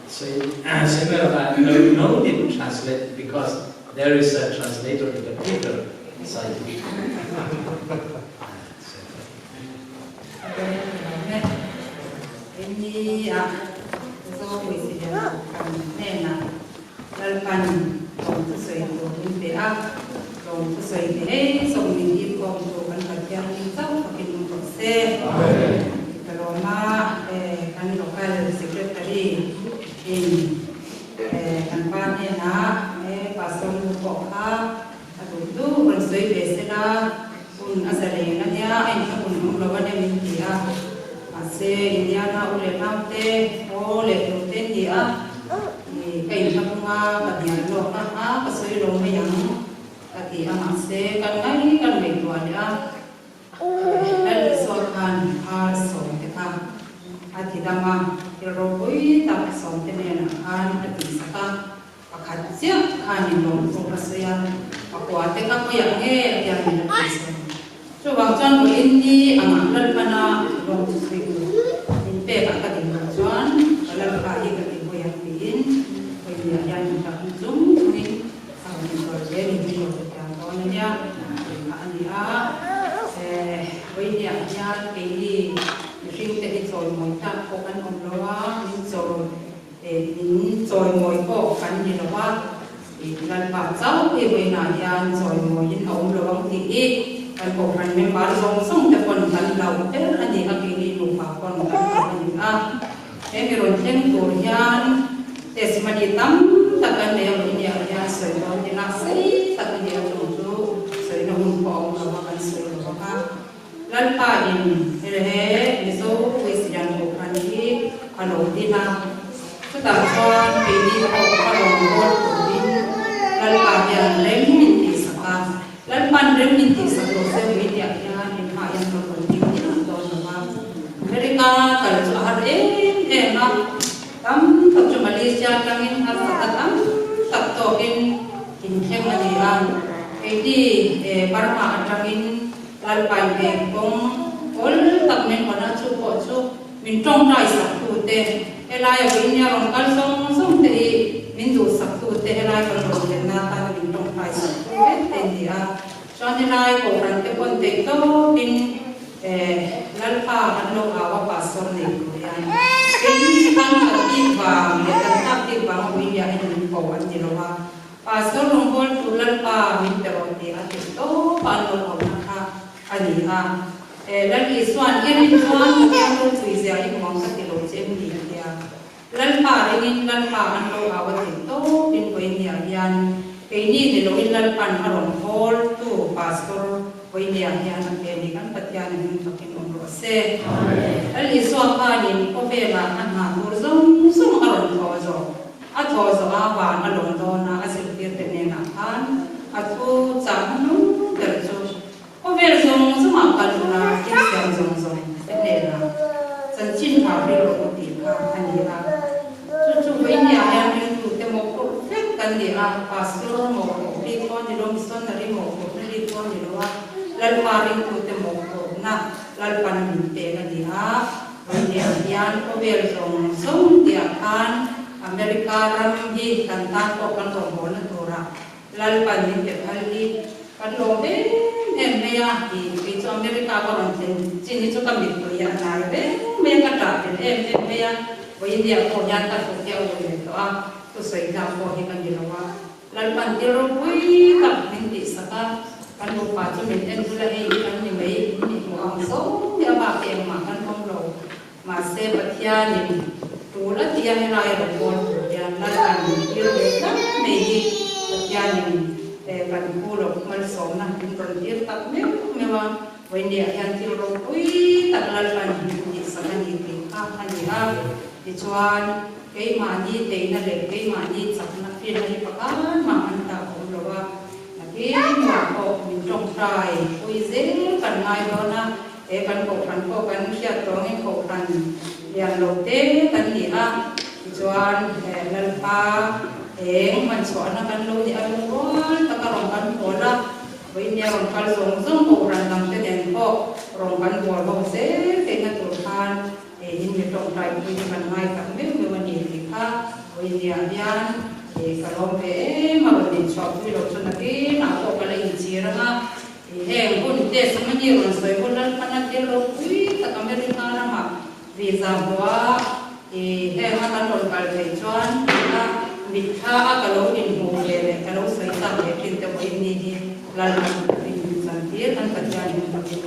Sawi no no need translate because there is a translator interpreter inside you. Lalpan lawmthu sawi tur min pe a, lawmthu sawi te hei sawm min hip khawm tu kan Pathian hming chauh fakin awm rawh se. Ka lawm a, kan local secretary in kan pa hnenah pastor nu pawh kha a duh duh rawn sawi ve sela, hun a za reng a nia, a inthla hun awm lo a nia min ti a, mahse Indiana u leh naute aw leh tur te an ni a, ka inthla bunga ka hnial lawk a, a ka sawi lo mai ang ka ti a, mahse kan ngai kan ngaihtuah leh a, Lal Isua khan ar sawmte kha a ti dam a, thil ropui tak sawmte hnenah khan a tihsak a. Pakhat chiah khanin lawmthu a sawi a, pakua te ka hawi ang nge a tia min a ti sawi. Chuvang chuan vawiin ni angah Lalpana lawmthu sawi tur min pek ah ka din loh chuan ka Lalpa hi ka ti hawi ang tiin vawiin ah hian min rak chung chungin a rawn insawi zel in min rawn thiam dawn a nia tih kha a ni a. Vawiin ah hian keini mihring te hi chawimawi tlak pawh kan awm lo a, min chawi In chawimawi pawh kan ni lo a, i Lalpa chauh hi vawiinah hian chawimawiin a awm lo ang tih hi kan Kohhran member zawng zawng te pawn kan hlauh ber a ni a, keini nupa pawn kan hlauh a ni a. He mi rawn thleng tur hian testimony tam tak kan nei a, vawiiniah hian sawi dawn ila sei tak a ni a, chung chu sawina hun pawh a awm lo a, kan sawi lo bawk a. Lalpa in he Mizo Christian Kohhran hi a lo din a, chutah chuan keini pawh ka rawn bawl turin Lalpa hian rem min tihsak a, Lalpa'n rem min tihsak lo se Muitia hian inhmah hian ka rawn ding miah dawn lo va. America kal chu a har em em a, tam tak chu Malaysia atangin harsatna tam tak tawkin inthleng a ni a, keini Burma atangin Lalpai veng kawng awl tak min hawn a, chu pawh chu min tawngtai sak tu te, helai a India rawn kal zawng zawng te hi min duhsak tu te, helai kan rawn lenna atana min tawngtai sak tu vek te an ni a. Chuan helai Kohhran te pawn theih tawpin Lalpa an lo au a Pastor nei tur hian keini kan kal bik vang leh kan tlak bik vang a India hian min ko an ti lo a. Pastor rawngbawltu Lalpa min pe rawh tih a ti tawp a, an lo auhna kha a ni a. Lal Isua'n i rin chuan Pathian ropui zia i hmu ang ka ti lo che em ni a ti a. Lalpa ringin Lalpa an lo au a ti tawpin Vawinia hian keini ni loin Lalpa'n a rawn hawltu Pastor Vawinia hian a pe a ni. Kan Pathian in hmun takin awm rawh se. Lal Isua khanin khawvelah a hna tur zawng zawng a rawn thaw zawh. A thaw zawh a van a lawm dawn a, a zirtirte hnenah khan a thu chah hnung ber chu khawvel zawng zawngah kal ula thil siam zawng zawng te hnenah chanchin tha hril rawh u tih kha a ni a. Chu chu vawinia hian ringtute mawhphurh vek kan ni a, pastor mawhphurh bik pawh ni lo, missionary mawhphurh na bik pawh ni lo a, Lalpa ringtute mawhphurhna Lalpan min pek a ni a. Vawinia hian khawvel zawng zawng tihah khan America ram hi kan tan pawh kan rawngbawlna turah Lalpan min pe phal hi kan lawm em em mai a, i kei chu America ka rawn thlen chin hi chu ka mittui a hnai reng mai a, ka ṭah tel em em mai a, Vawinia pawh hian ka thawk hi a ur leh tawh a, thusawi tlak pawh hi ka ni lo a. Lalpan thil ropui tak min tihsak a, kan nupa chu min en bul a, hei hi kan ni mai, in ni hmuh ang zo hi a bak hi engmah kan awm lo. Mahse Pathianin tul a tia helai rawn bawl tur hian Lalpan min tir ve tlat mai hi Pathianin kan phu loh malsawmna min rawn tir tak meuh meuh a, vawinia hian thil ropui tak Lalpan min tihsak a ni tih kha a ni a. Tichuan. Keimahni teihna leh keimahni chakna fiahna hi pakhat mah an tak awm lo a, nakin mah pawh min tawngtai pui zel kan ngai dawn a, he kan kohhran pawh kan hriat tawngin kohhran lian lo te kan ni a, tichuan Lalpa eng hmanchhuahna kan lo ni a lungrual taka rawn kan hawl a, vawinia rawn kal zawng zawng kohhran dangte nen pawh rawn kan hawl ho zel theihna tur khan Keiin mi tawngtai pui chu kan ngai tak meuh meuh a ni tih kha Vawiin hian ka lawm ve em a, rawn inchhuahpui loh chu nakinah pawh ka la inchir ang a, heng hun te Sumani rawn sawi hun Lalpana thil ropui tak America ramah visa hmuh a, heng a kan rawn kal theih chuan tuna mitthla a ka lo inhmuh ve leh ka lo sawi chak leh thin te vawiin ni hi Lalpan min chantir kan Pathian in.